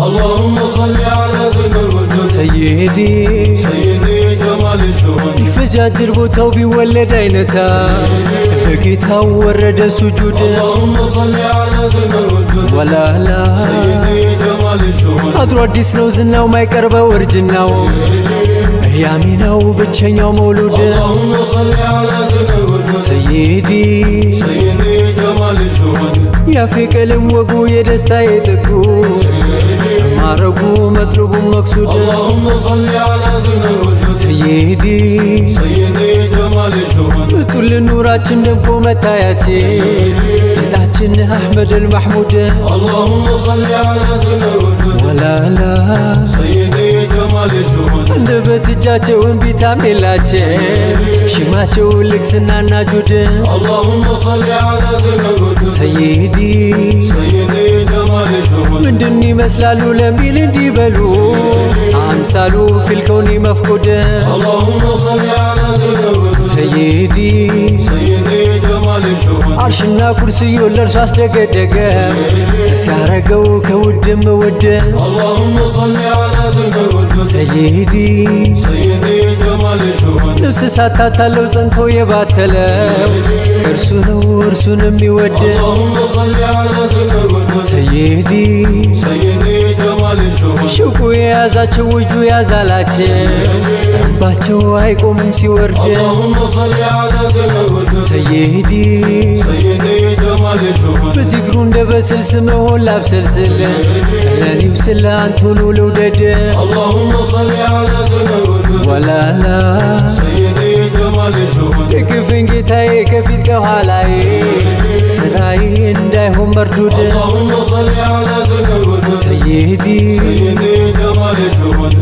اللهم صل على زين الوجود سيدي سيدي جمال الشهود ቢፈጃጅር ቦታው ቢወለድ አይነታ ለጌታው ወረደ ሱጁድ اللهم صل على زين الوجود ወላላ سيدي جمال الشهود አድሮ አዲስ ነው ዝናው ማይቀርበው እርጅናው ያሚናው ብቸኛው መውሉድ اللهم صل على زين الوجود سيدي سيدي جمال الشهود ያፌ ቀለም ወጉ የደስታ የጥጉ ማረጉ መጥሉቡ መቅሱድ اللهم صل على زين الوجود سيدي سيدي جمال الشهود ምጡልን ኑራችን ደምቆ መታያችን ጌታችን አሕመድ አልማሕሙድ اللهم صل على زين الوجود ወላላ سيدي جمال الشهود አንደበት እጃቸው እምቢታም የላቸው ሽማቸው ልግስናና ጁድ اللهم صل على زين الوجود سيدي سيدي جمال الشهود ምንድን ይመስላሉ ለሚል እንዲበሉ አምሳሉ في الكون مفقود اللهم صل على زين الوجود سيدي سيدي جمال الشهود አርሽና ኩርስዩ ለእርሱ አስደገደገ ሲያረገው ከውድም ውድ اللهم صل على زين الوجود سيدي سيدي جمال الشهود ነፍስ ሳታታለው ጸንቶ የባተለው ከእርሱ ነው እርሱን የሚወድ اللهم صل على زين الوجود سيدي سيدي جمال الشهود ሽቁ የያዛቸው ውጁ ያዛላቸው እንባቸው አይቆምም ሲወርድ اللهم صل على زين الوجود سيدي سيدي جمال الشهود በዚክሩ እንደ በስልስ መሆን ላብሰልስል ለኔው ስለ አንቱኑ ልውደድ اللهم صل على زين الوجود ወላላ سيدي جمال الشهود ደግፈኝ ጌታዬ ከፊት ከኋላዬ ስራዬ እንዳይሆን መርዱድ اللهم صل على زين الوجود سيدي سيدي جمال الشهود.